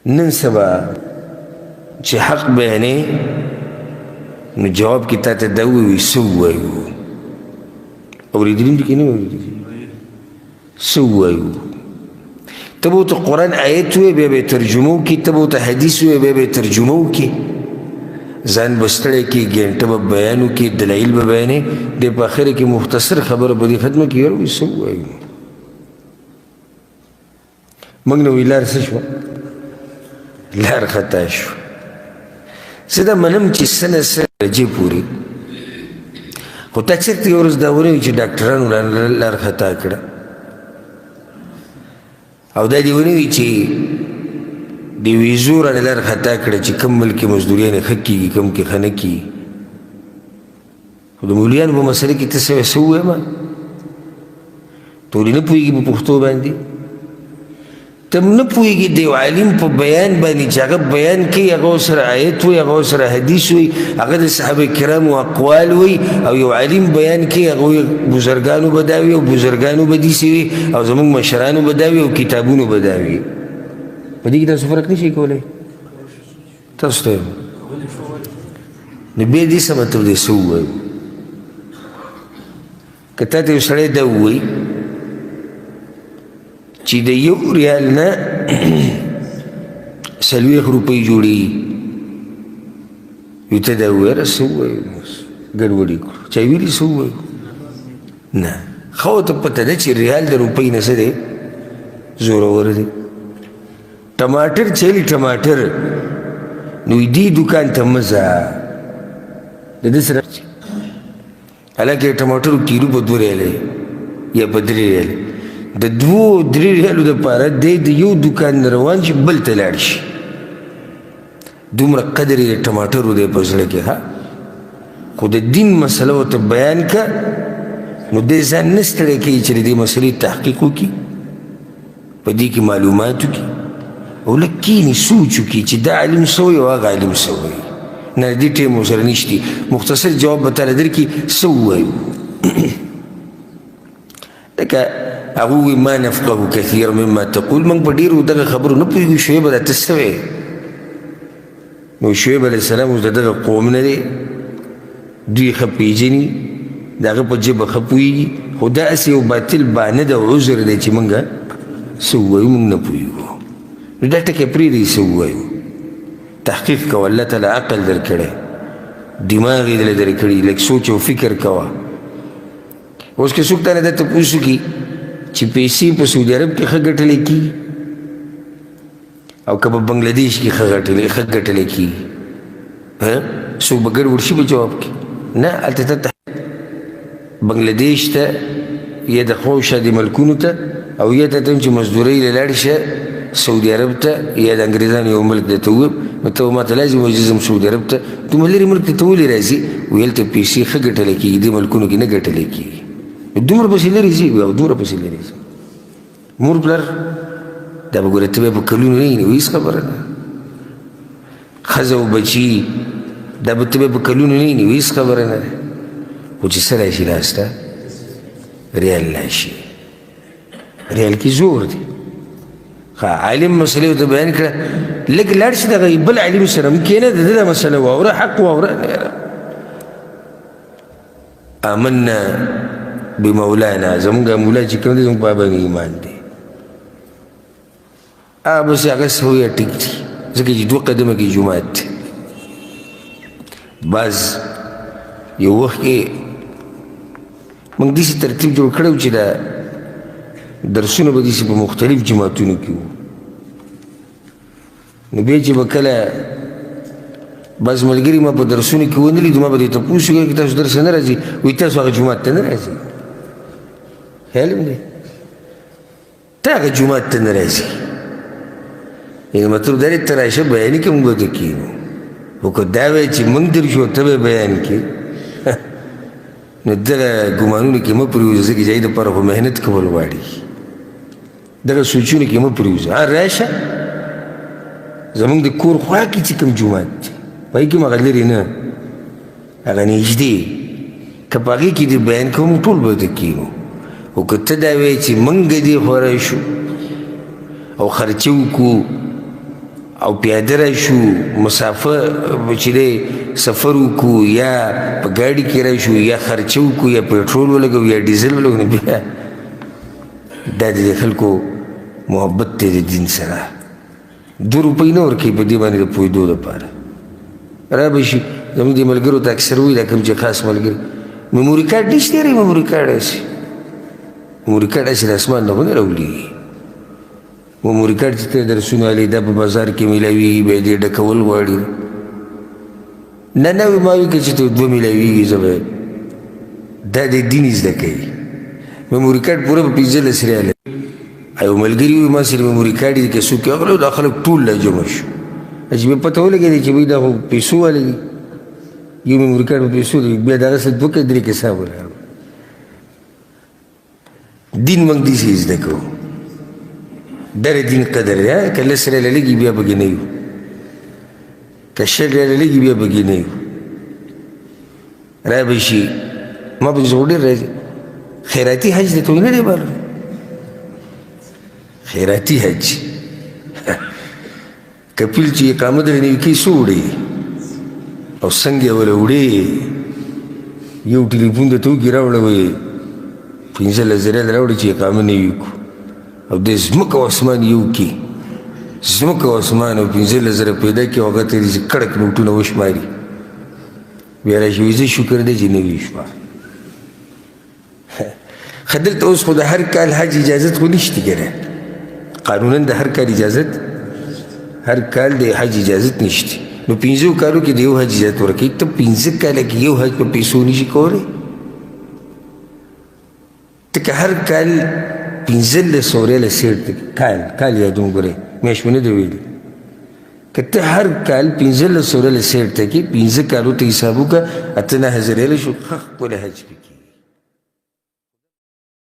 نن سبا چې حق بیانې نو جواب کې تا ته دا ووایي څه ووایو؟ اورېدلي دي که نه اورېدلي؟ څه ووایو؟ ته به ورته قرآن آیت ووایې، بیا به یې ترجمه وکړي، ته به ورته حدیث ووایې، بیا به یې ترجمه وکړي، ځان به ستړی کړي، ګنټه به بیان وکړي، دلایل به بیانې، دی په آخره کې مختصر خبره په دې ختمه کړي، یاره وایي څه ووایو؟ موږ نه وایي لار څه شوه؟ لار خطا شوه. زه دا منم چې څه نه څه درجې پورې، خو تا چېرته یوه ورځ دا ونه وي چې ډاکټرانو لار خطا کړه، او دا دې ونه وي چې د ویزو رانه لار خطا کړه چې کوم ملک کې مزدوریانې ښه کېږي، کوم کې ښه نه کېږي. خو د مولیانو په مسله کې ته څه وایې؟ څه ووایم؟ ته ولې نه پوهېږي په پښتو باندې؟ ته نه پوهېږي د یو عالم په بیان باندې چې هغه بیان کوي، هغه ورسره آیت وایي، هغه ورسره حدیث وایي، هغه د صحابه کرامو اقوال وایي، او یو عالم بیان کوي، هغه وایي بزرګانو به دا وي او بزرګانو به داسې وي او زموږ مشرانو به دا وي او کتابونو به دا وي. په دې کې تاسو فرق نه شئ کولی. تاسو ته نو بیا دې څه مطلب دی؟ څه ووایو؟ که تا ته یو سړی دا ووایي چې د یو ریال نه 40 روپۍ جوړېږي، وي ته دا ووایه یاره څه ووایو، ګډوډي کړو، چا ویلي څه ووایو؟ نه، ښه ورته پته ده چې ریال د روپۍ نه څه دی، زورور دی. ټماټر چې لري ټماټر، نو دې دوکان ته مه ځه، د ده سره حالانکه ټماټرو کیلو په 2 ریاله یا په 3 ریاله، د 2-3 ریالو دپاره دی د یو دوکان نه روان شي بل ته لاړ شي، دومره قدر یې د ټماټرو دی په زړه کې. ها، خو د دین مسله ورته بیان که، نو دی ځان نه ستړی کوي چې د دې مسلې تحقیق وکړي، په دې کې معلومات وکړي او لږ کښېني سوچ وکړي چې دا عالم څه وایي او هغه عالم څه وایي. نه، دې ټایم ورسره نشتي. مختصر جواب به تاله درکړي څه ووایو. لکه هغه ووایي ما نفقه کثیر مما تقول، موږ په ډېرو دغه خبرو نه پوهېږو، شعیب راته څه وایې؟ نو شعیب علیه السلام اوس د دغه قوم نه دی، دوی ښه پېژني، د هغه په ژبه ښه پوهېږي، خو دا هسې یو باطل بانه ده، عذر دی چې موږ څه ووایو، موږ نه پوهېږو. نو دا ټکی پرېږدئ څه ووایو، تحقیق کوه، الله تعالی عقل درکړی، دماغ یې درله درکړي، لږ سوچ او فکر کوه. اوس که څوک تا نه دا تپوس وکړي چې پیسې په سعودي عرب کې ښه ګټلی کېږي او که په بنګلادیش کې ښه ګټلی کېږي، څوک به ګډوډ شي په جواب کې؟ نه، هلته ته بنګلادیش ته یا د خو شادي ملکونو ته او یا ته چې مزدورۍ له لاړ شه سعودي عرب ته یا د انګریزانو یو ملک درته ووایم، نو ته به ماته لازم وایي چې ځم سعودي عرب ته، دومره لرې ملک ته ته ولې راځي؟ وایي هلته پیسې ښه ګټلی کېږي، دې ملکونو کې نه ګټلی کېږي. دومره پسې لرې ځي او دومره پسې لرې ځي. مور پلار دا به ګوره ته بیا په کلونو نه یې، هېڅ خبره نه. ښځه او بچي دا به ته بیا په کلونو نه یې، هېڅ خبره نه ده. خو چې څه راشي لاس ته، ریال راشي، ریال کې زور دی. ښه عالم مسلې ورته بیان کړه، لږ لاړ شي دغه بل عالم سره هم کښېنه، د ده دا مسله واوره، حق واوره. آمنا بمولانا، زمونږ مولا چې کوم دی زمونږ په باندې ایمان دی. هغه بس هغه څه وایي ټیک دی، ځکه چې 2 قدمه کې جومات دی. بعض یو وخت کې موږ داسې ترتیب جوړ کړی و چې دا درسونه به داسې په مختلف جوماتونو کې وو. نو بیا چې به کله بعض ملګري ما په درسونو کې ونه لیدو، ما به دې تپوس وکړ چې تاسو درس نه راځي؟ وایي تاسو هغه جومات ته نه راځي. خیال مې دی ته هغه جومات ته نه راځي، یعنې مطلب دا دی ته راشه بیان کړه، موږ به ته کښېنو. خو که دا وایې چې موږ درشو ته به بیان کړې، نو دغه ګمانونو کې مه پرېوځه، ځکه چې هغې دپاره خو محنت کول غواړي. دغه سوچونو کې مه پرېوځه. ها راشه زموږ د کور خوا کې چې کوم جومات دی، په هغې کې هم هغه لرې نه، هغه نږدې، که په هغې کې دې بیان کوو موږ ټول به ورته کښېنو. خو که ته دا وایې چې موږ دې خوا راشو او خرچه وکړو او پیاده راشو، مسافه چې دی سفر وکړو، یا په ګاډي کې راشو، یا خرچه وکړو، یا پټرول ولګو، یا ډیزل ولګو، نو بیا دا د خلکو محبت دی د دین سره. 2 روپۍ نه ورکوي په دې باندې د پوهېدو دپاره. را به شي زموږ دې ملګرو ته اکثر وایي، دا کوم چې خاص ملګري میموري کارډ نشته دی، میموري کارډ هسې، میموري کارډ هسې د اسمان نه خو نه راولېږي. میموري کارډ چې ته درسونه الې دا په بازار کې میلاویږي، بیا دې ډکول غواړي. نه نه وي ما وي که چې ته 2 میلاویږي، زه به دا د دین زده کوي. میموري کارډ پوره په 15 ریاله. یو ملګري وي ما سره میموري کارډ دي که څوک یې اخلي، دا خلک ټول لا جمع شو. چې بیا پته ولګېده چې وایي دا خو پیسو والي دي، یو میموري کارډ په پیسو دی، بیا د هغه سره 2 که 3 کسان ولاړ. دین موږ داسې زده کوو، دا د دین قدر دی. که 10 ریاله لږي بیا پکې نه یو، که 20 ریاله لږي بیا پکې نه یو. را به شي ما پسې خو ډېر راځي. خیراتي حج دی ته نه دی معلوم، خیراتي حج کپیل چې اقامه درنې کوي څو وړي او څنګه یې وله وړي، یو ټلیفون درته وکړي راوړه، وایي 15 ریاله راوړي چې اقامه نه وي کړو، او د ځمکه او اسمان یو کړي، ځمکه او اسمان او 15,000 پیدا کړي، او هغه ته دې کړک نوټونه وشماري، بیا راشي وایي زه شکر دی چې نه وي شوه. ښه دلته اوس خو د هر کال حج اجازت خو نشته که نه، قانونا د هر کال اجازت، هر کال د حج اجازت نشته. نو 5 کالو کې د یو حج اجازت ورکوي، ته 5 کاله کې یو حج په پیسو نشي کولی. ته که هر کال 1500 ریاله سیټ دی، کال کال یادوم ګورئ، میاشت مې نه دی ویلي، که ته هر کال 1500 ریاله سیټ ته کې 5 کالو ته حساب وکړه، 8-9 زره ریاله شو، ښه ښکلی حج پکې.